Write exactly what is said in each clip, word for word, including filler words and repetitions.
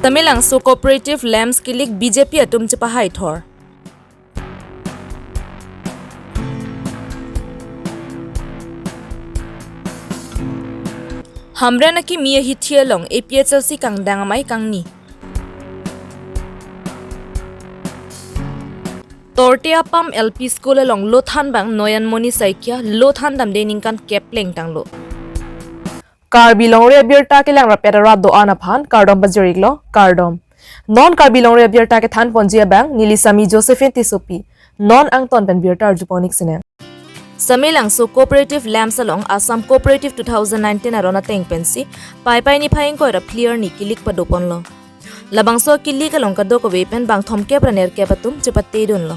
Samelangso Cooperative Lamps kilik B J P atum chepahai thor. Hamren akimi ahithi along A P H L C kangdang amei kangni. Torte Apam L P School along lothan bang Noyanmoni Saikia lothan damde ningkan kep pleng tanglo. Karbi Longri Abirta kelang rapet arat do-an aphan kardom pajirlo, kardom. Non Karbi Longri Abirta kethan ponji abang neli Sami Josephine Tissopi. Non angton pen birta arjupon ik sinang. Samelangso Cooperative Lamps along Assam Cooperative two thousand nineteen aron ateng pensi Paipai niphai ingkoi ra phli arni kilik padoponlo. Labangso kilik along kadokave pen bang thomkep ra nerkep atum chepatedunlo.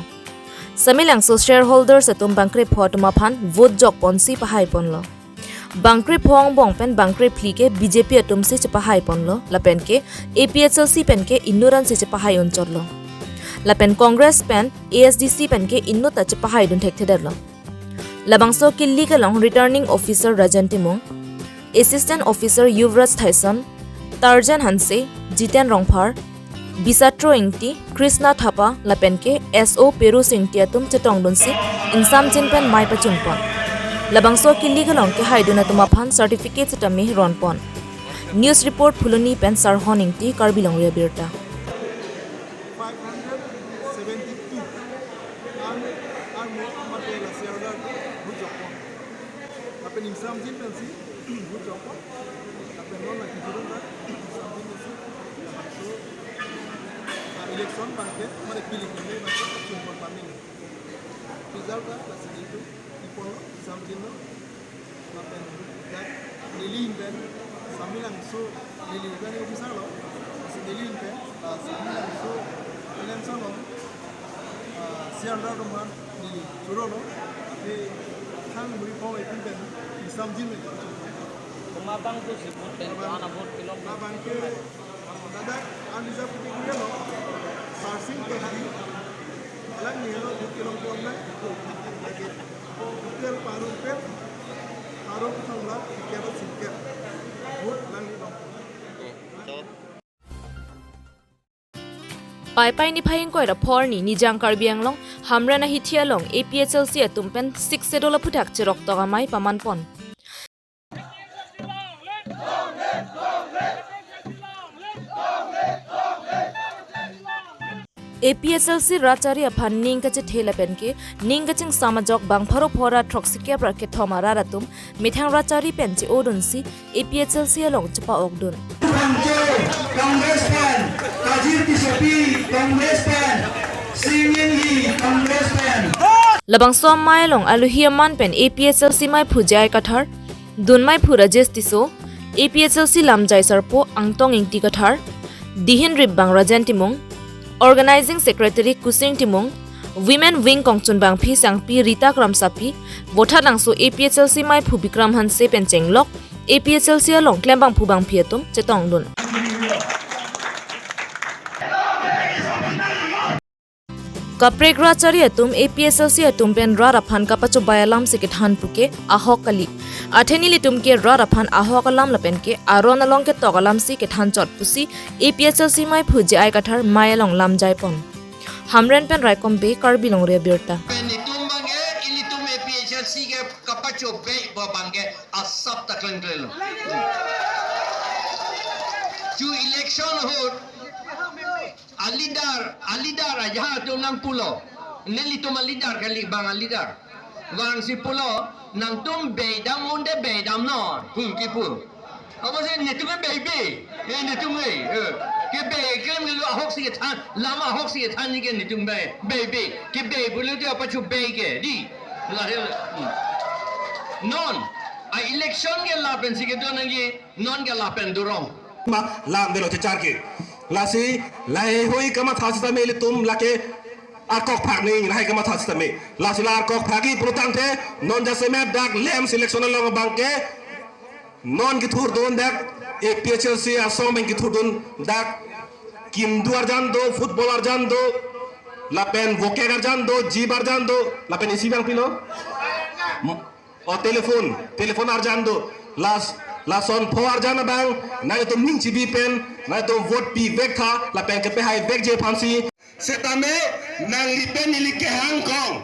Samelangso shareholders atum bang krepho atum aphan vote jokponsi pahaiponlo. Bang krepho angbong pen bang krephli ke B J P atumsi chepahaiponlo, lapen ke A P H L C pen ke inut ansi chepahai unchotlo. Lapen Congress pen A S D C pen ke inut ta chepahaidun thekthedetlo. Labangso kilik along Returning Officer Rajan Timung, Assistant Officer Yuvraj Thaison, Tarjan Hanse, Jiten Rongphar, Bisatro Ingti, Krishna Thapa, lapen ke S O Peru Singti atum chetongdunsi ingsamjin pen mei pachunpon. Labangso kilik along kehaidun atum aphan certificate sitame ronpon. News report Phuloni pen Sarhon Ingti, Karbi Longri Abirta. Five hundred seventy-two. Ang, ang mo mate la siarga bu jokon. Lapen ingsamjin pensi bu jokon. Lapen non lagi turun dah ingsamjin pensi. So, ah, election bangke mari pilih ini bangke cuma pamin. Result dah la sini itu ipon ingsamjin lo. Lapen dak neli pen Samelangso neli pen officer lo. Si neli pen, ah, Samelangso Lamps along, ah, siarga roman neli churolo. Tapi thang muri pong ipin pen ingsamjin pen. Koma bang tu siput pen, koma bang, ana bot pilong. Koma bang ke Ladak unreserved category lo, Sarsing Terang, alang ni lo dut kelong kelong na, lagi hotel parung pen, parung thang la, tiket singket, vote lang ni long. Paipai niphai ingkoi ra phli arni Nijang Karbi Anglong Hamren ahithi along A P H L C atum pen Sixth Schedule aphuthak cheroktok amei pamanpon. A P H L C rat chari aphan ning kachethe lapen ke ning kachingsam ajok bang pharo phora throksikep ra kethom arat atum methang rat chari pen che-odunsi A P H L C along chepa-okdun. Congress pen, Kajir Tissopi, Congress pen, Singh Enghi, Congress pen. Labangso amei along aluhi aman pen A P H L C meiphu J I Kathar, dun meiphu Rajesh Tisso, A P H L C lamjai sarpo Angtong Ingti Kathar, dihin rip bang Rajan Timung, Organizing Secretary Kusing Timung, Women Wing kongchun bangphi sangpi Rita Kramsapi, Vothatlangso A P H L C meiphu Bikram Hanse pen chenglok, A P H L C along klembangphu bangphi atum chetongdun. Kaprek rat chari atum A P H L C atum pen rat aphan kapachobei alamsi kethan puke ahok kali. Athe nelitum ke rat aphan ahok alam lapen ke aron along ketok alamsi kethan chot pusi A P H L C meiphu J I Kathar mei along lamjaipon. Hamren pen Raikom Bey, Karbi Longri Abirta. Pen itum bangke, ilitum A P H L C ke kapachobei ba bangke asap ta klengkleng lo. Chu election ahut, a leader, a leader aja atum nangpulo. Nelitum a leader kali bang a leader. Bangsi pulo, nangtum beidam unde beidam non, pu kipu. Apotsi netum ke beibe, eh, netum ke, eh, kebei klem ke lo ahoksi kethan, lam ahoksi kethan ni ke netum beibe, beibe, kebei pulo tu apachobei ke, dei. Lahel, hmm. Non, a election ke lapensi kedo nangji, non ke lapen dorong. Ma, lam delo chechar ke. Lasi, laheihui kamatha sitame ilitum lake arkok phak ni, lahei kamatha sitame. Lasi la arkok phak-i pulotangte, non jasemet dak lamps election along bangke, non kethurdun dak, A P H L C asong pen kethurdun dak, kim do arjan do, football arjan do, lapen vokek arjan do, jeep arjan do, lapen isi bang pilo? O telephone, telephone arjan do, last Lason pho arjan abang, nanglitum ning chibi pen, nanglitum vote pivek tha, lapen kepehai vekji aphansi. Setame, nangli pen neli kehang kong.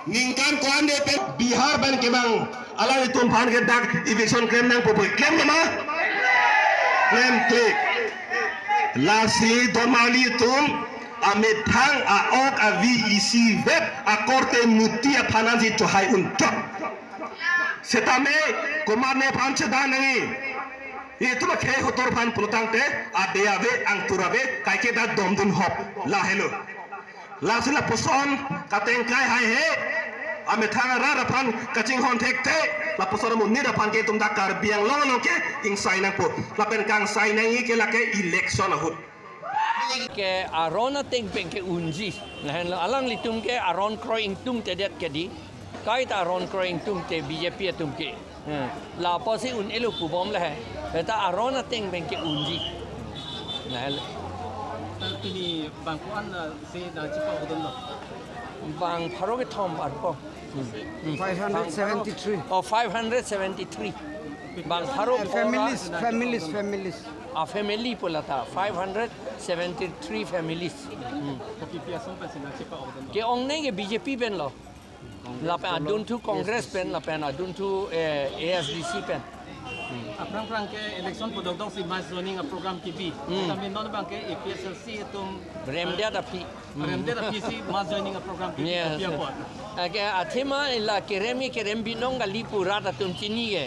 Ningkan ko-an de pen Bihar pen kevang alanglitum aphan ke dak eviction klem nangpo pu. Klem nama? Klem klik. Lasi don marli atum, amethang a-ok avi isivet akorte muti aphan ansi chohai untok. Setame komatne aphan chedan nangji. Itum akhei hotor aphan pulotangte, ade ave, angtur ave, kaike ta domdun hop. Lahelo. Lasi lapuson katengkai haihe. Amethang arat aphan kachinghon thekthe. Lapuson amonit aphan ke itum dak Karbi Anglong along ke ingsai nangpo. Lapen kangsai nangji ke lake election ahut. Ke aron ateng pen ke unji. Lahenlo alanglitum ke aron kroi ingtungtedet ke di. Kaita aron kroi ingtungte B J P atum ke. Hmm. Lapusi un-elo pubom lahai. Beta aron ateng pen ke unji. Lahenlo. Pini bang ko-an, uh, si nangchipahudunlo? Bang pharo kethom arpo. Hmm. Hmm. Five hundred seventy-three. Oh, five hundred seventy-three. Bang pharo Uh, pho ra families, families, families. A family pu lata, five hundred seventy-three families. Hmm. Kopi pi asong pensi nangchipahudunlo? Ke-ongnei ke B J P penlo. Lapen adunthu Congress pen, lapen adunthu, eh, A S D C pen. Aphrang phrang ke election pu dokdok si mass joining a-program kebi. Hmm. Tame non abang ke A P H L C atum remdet aphi. Hmm. Remdet aphi si mass joining a-program kebi. Yes. Kopi apot? Ake athema la kerem ke kerem binong kali pu rat atum chini ke.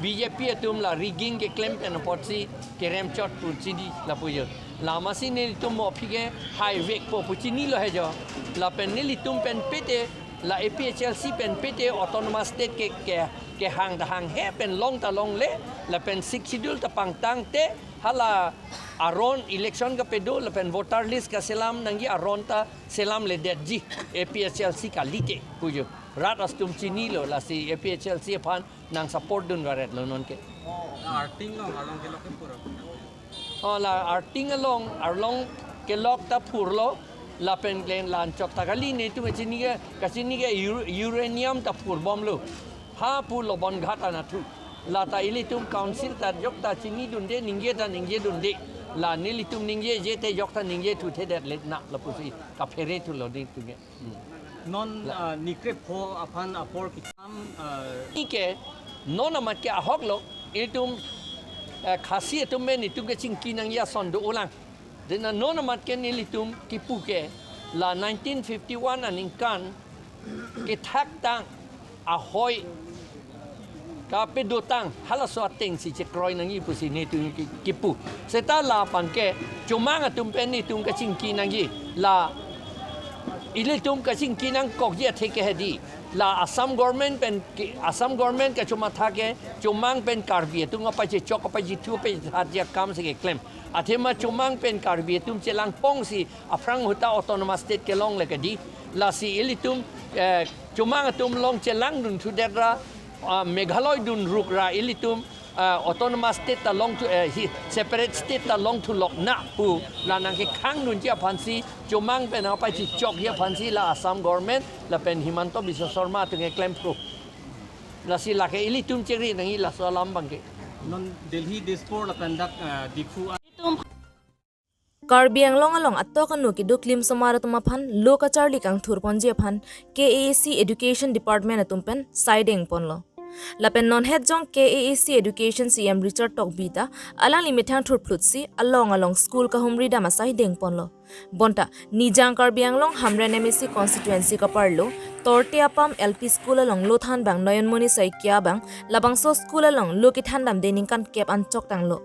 B J P atum la rigging keklem pen apotsi kerem chot pu chini lapu jo. Lasi nelitum mo aphi ke haivekpo pu chinilo he jo. Lapen nelitum pen pete, la A P H L C pen pete autonomous state ke, ke, kehang ta hanghe pen long ta longle, lapen Sixth Schedule ta pangtangte, hala aron election kapado, lapen voter list kaselam nangji aron ta selamledetji A P H L C kalite pu jo. Rat atum chinilo, lasi A P H L C aphan nang support dun varetlo nonke. Arting along, arlong kelok ke pura. Oh, la arting along, arlong kelok ta phurlo, lapen klen lan chok ta kali netum kachini ke, kachini ke ur-, uranium ta phurbomlo. Ha pu Lobonghat anatthu. Lata ilitum council ta jok ta chinidunde, ningje ta ningjedunde. La nelitum ningjeje te jok ta ningje thuthedet let na lapusi kaphere thulo netum ke. Hmm. Non, la, ah, nikre pho aphan apor kitam, ah, nike, non amat ke ahoklo, itum, eh, Khasi atum pen itum kechingki nangji ason do-olang. Dena non amat ke nelitum kipu ke, la nineteen fifty-one aningkan, kethak tang, ahoi, kapedo tang, halaso atengsi chekroi nangji pusi netum ki-, kipu. Seta la aphan ke, chomang atum pen netum kachingki nangji. La ilitum kachingki nangkokji athe ke hedi. La Assam government pen ke, Assam government kachomatha ke, chomang pen Karbi atum apachechok, apachethu, apachethatji akam si keklem. Athema chomang pen Karbi atum chelangpong si aphrang ahut ta autonomous state kelongle kedi. Lasi ilitum, eh, chomang atum along chelangdun thudet ra, ah, Meghalaya dunruk ra ilitum, ah, autonomous state ta longthu, eh, hi, separate state ta longthulok na pu la nangkekhangdunji aphansi, chomang pen apachechokji aphansi la Assam government lapen Himanta Biswa Sarma atum keklem pro. Lasi lake ilitum cheri nangji laso alam abang ke. Non Delhi, Dispur lapen dak, ah, Diphu. Karbi Anglong along atok anu keduk lim osomar atum aphan lo kacharli kangthur ponji aphan K A A C Education Department atum pen saideng ponlo. Lapen non het jong K A A C Education C E M Richard Tokbi ta alangli methang thurphlut si along along school kahumri dam asai deng ponlo. Bonta Nijang Karbi Anglong Hamren M A C constituency kaparlo Torte Apam L P School along lo thanbang Noyonmoni Saikia abang labangso school along lo kethan damde ningkan kep an chok tanglo.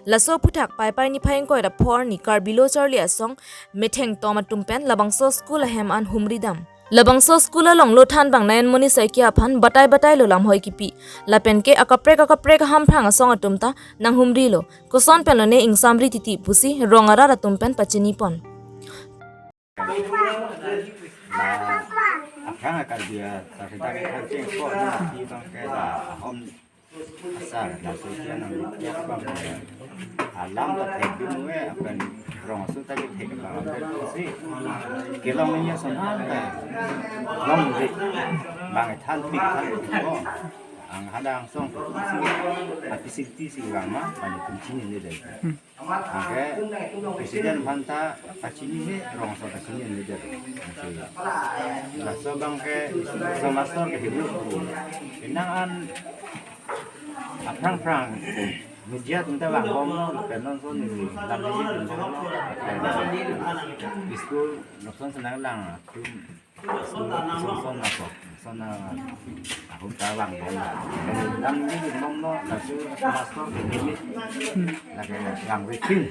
Laso aphuthak Paipai niphai ingkoi ra pho arni Karbi Lo Charli Asong methengtom atum pen labangso school ahem an humri dam. Labangso school along lo thanbang Noyonmoni Saikia aphan batai batai lo lamhoi kipi. Lapen ke akaprek akaprek ahamphang asong atum ta nanghumrilo. Koson pen lone ingsamri titi pusi rong arat atum pen pachini pon. Aphrang a Karbi asar sita kethang cheng ko na si bang ke la ahom asar la so sia nang ya bang ke alam ta thekdun ave, apen rong aso ta kethek bang ave si kelong ni ya son ta long di bang than pi than ko. Ang hadang song ko isi ke, a facility si vang ma, kami tum chinine dei. Hmm. Anke president aphan ta kachinine, rong aso kachinine dei. Anke laso abang ke, so master ke hidup. Inang an aphrang phrang media atum ta vangbomlo, pennon son ni lam ni lim bomlo, school nokson senang lang atum, school nokson nokson nokson ahut ta vangbomlo, lam ni lim bomlo, laso master ke ni lake vangve pin.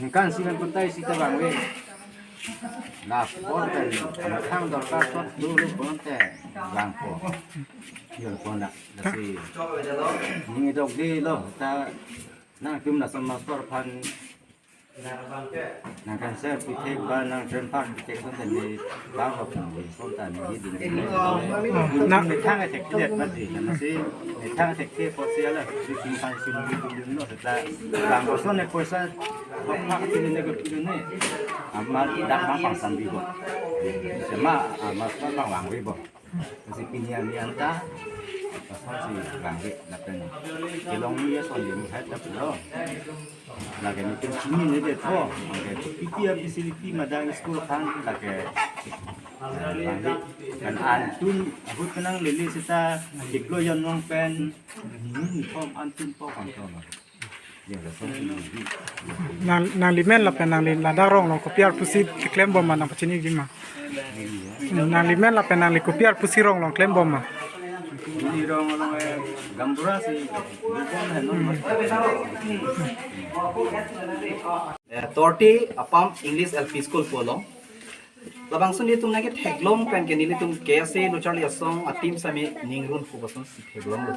Ningkan isi ningkan kethom isi ta vangve. Lapor pen, thang dorkar sot dulu pon te vangpo. Yo pon na, lasi ning idok dilo, ta nangtum laso master aphan nangkan ser pithek ba nang trempak pithek son ta ni bang hok ni son ta ni di. Oh, na- Methang athek klet ba di, lasi methang athek ke posi ala, si sim pan sim di di no, ta bang koson ne poisa bak mak sini ne ko pilo ne. Amat dak bang pang sambi bo. Sema amat bang vangve bo. Lasi pini ami anta, pasal si vangve lapen kelong ni ya son di hai ta pulo. Lake nelitum chinine detpo, lake P P R facility madang school aphan lake, eh, vangve. Kan antum ahut penang lele seta deploy yon long pen, hmm, form antum po kan to. Nang, nangli men lapen nangli ladak rong along kopi apharpusi keklem bom ma nangpachini ji ma? Nangli men lapen nangli kopi apharpusi rong along klem bom ma? Ini rong along, eh, gaonbura si bom hai non. Eh, Torti Apam English L P School pu along. Labangso nelitum nangketheklong pen ke nelitum K S A Lo Charli Asong a-team sitame ningrun pu ason si theklonglo.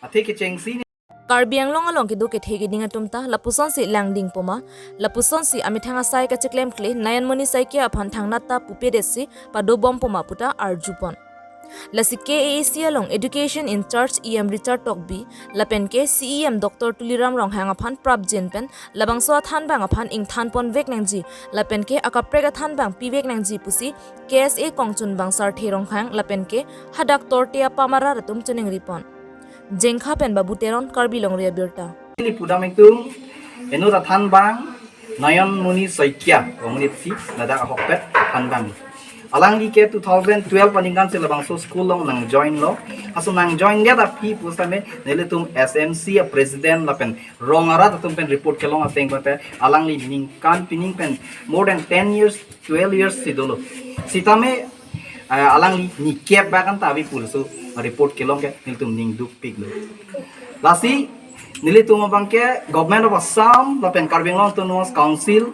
Athe kechengsi Karbi Anglong along kedo kethe keding atum ta lapusonsi langding poma, lapusonsi amethang asai kacheklemkle Nayanmoni Saikia aphan thangnat ta pupedetsi padobom poma puta arjupon. Lasi K A A C along Education in Charge E M Richard Tokbi lapen ke C E M Doctor Tuliram Ronghang aphan prapjin pen labangso athanbang aphan ingthanponvek nangji lapen ke akaprek athanbang pivek nangji pusi K S A kongchunbang Sarthe Ronghang lapen ke hadak Torti Apam arat atum choningripon. Jengkha pen Babu Teron, Karbi Longri Abirta. Ili pudam ingtung, inut athanbang Nayanmoni Saikia, ong ni si, ladak ahokpet athanbang. Alangli ke two thousand twelve aningkan si labangso school along nangjoinlo. Aso nangjoin dia tapi pusitame nelitum S M C a-president lapen rong arat atum pen report kelong ateng pate alangli ningkan pining pen more than ten years, twelve years si dolo. Sitame, eh, alangli nikep bakan ta abi pulso report kelong ke nelitum ningdukpiklo. Lasi nelitum abang ke Government of Assam lapen Karbi Anglong Autonomous Council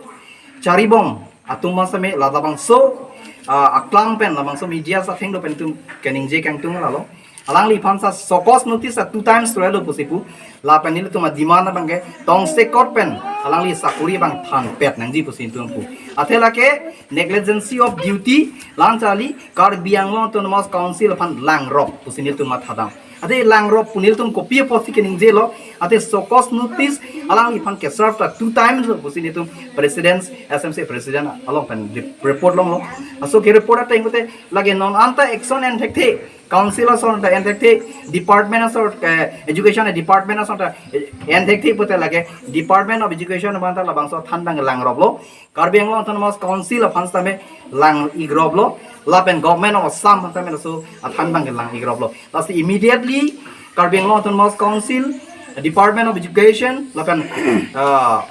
charibom atum masame labangso, ah, aklang pen labangso media athengno pen itum keningje kangtung lalo. Alangliphan sa show cause notice a two times relo pusi pu. Lapen nelitum a-demand abang ke tongsekot pen alangli sakori abang thanpet nangji pusi itum pu. Athe lake negligence of duty lang charli Karbi Anglong Autonomous Council aphan langrok pusi nelitum mathadam. Athe langrok pu nelitum kopi apotsi keningjelo. Athe show cause notice alangliphan ke-serve ta two times lo pusi nelitum President, S M C President along pen rep-, report longlo. Aso ke-report ateng pute lake non anta action en thekthe. Council ason ta en thekthe, department ason, eh, education department ason ta, eh, en thekthe pute lake Department of Education aphan ta labangso athanbang langroplo. Karbi Anglong Autonomous Council aphan sitame lang-ikroplo. Lapen Government of Assam aphan sitame laso athanbang lang-ikroplo. Lasi immediately Karbi Anglong Autonomous Council, Department of Education lapen, ah,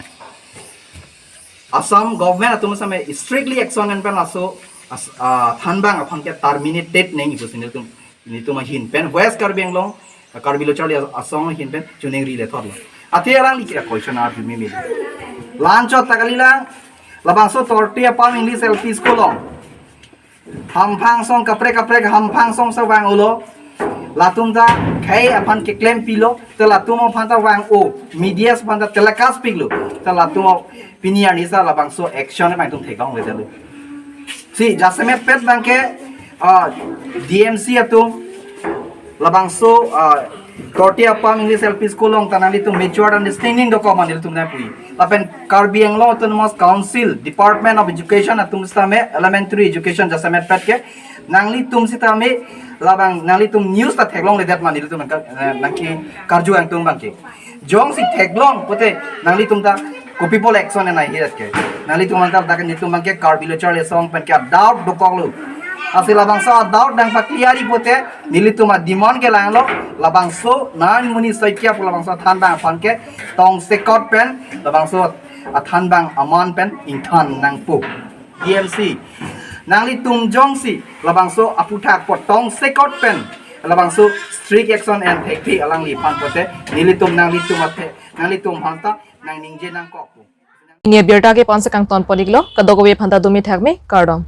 Assam government atum sitame strictly action en pen laso as-, ah, athanbang aphan ke terminated nangji pusi nelitum, nelitum ahin pen West Karbi Anglong, Karbi Lo Charli Asong ahin pen choningri lethotlo. Athe alangli ke question arju meme. Lanchot ta kalilang, labangso Torti Apam English L P School along hamphang asong kaprek kaprek hamphang asong si vang-olo. Latum ta khei aphan keklempilo, te latum aphan ta vang-o, media aphan ta telecast piklo, te latum pini arni sa labangso action abang itum theklongledetlo. Si jasemet pet abang ke, ah, D M C atum labangso, ah, Torti Apam English L P School along ta nanglitum mutual understanding dokok ma nelitum nangpui. Lapen Karbi Anglong Autonomous Council, Department of Education atum sitame elementary education jasemet pet ke nanglitum sitame Labang nanglitum news ta theklongledet ma nelitum nangka-, eh, nangkekarju angtung abangke. Jongsi theklong pote nanglitum ta kopi pol action nanghirat ke. Nanglitum abang ta dak nelitum abangke Karbi Lo Charli Asong pen ke a-doubt dokoklo. Lasi labangso a-doubt nangpa-clear-i pote nelitum a-demand ke langlo, labangso nang muni soikia pu labangso athanbang aphan ke tongsekot pen labangso athanbang aman pen ingthan nangpo. D M C, nanglitum jongsi labangso aphuthak apot tongsekot pen labangso strict action en thekthe alangliphan pote nelitum nanglitum athe nanglitum aphanta nangningje nangkokpo. Pini abirta ke ponse kangton pon-iklo, kadokave aphanta dumi thakme, kardom.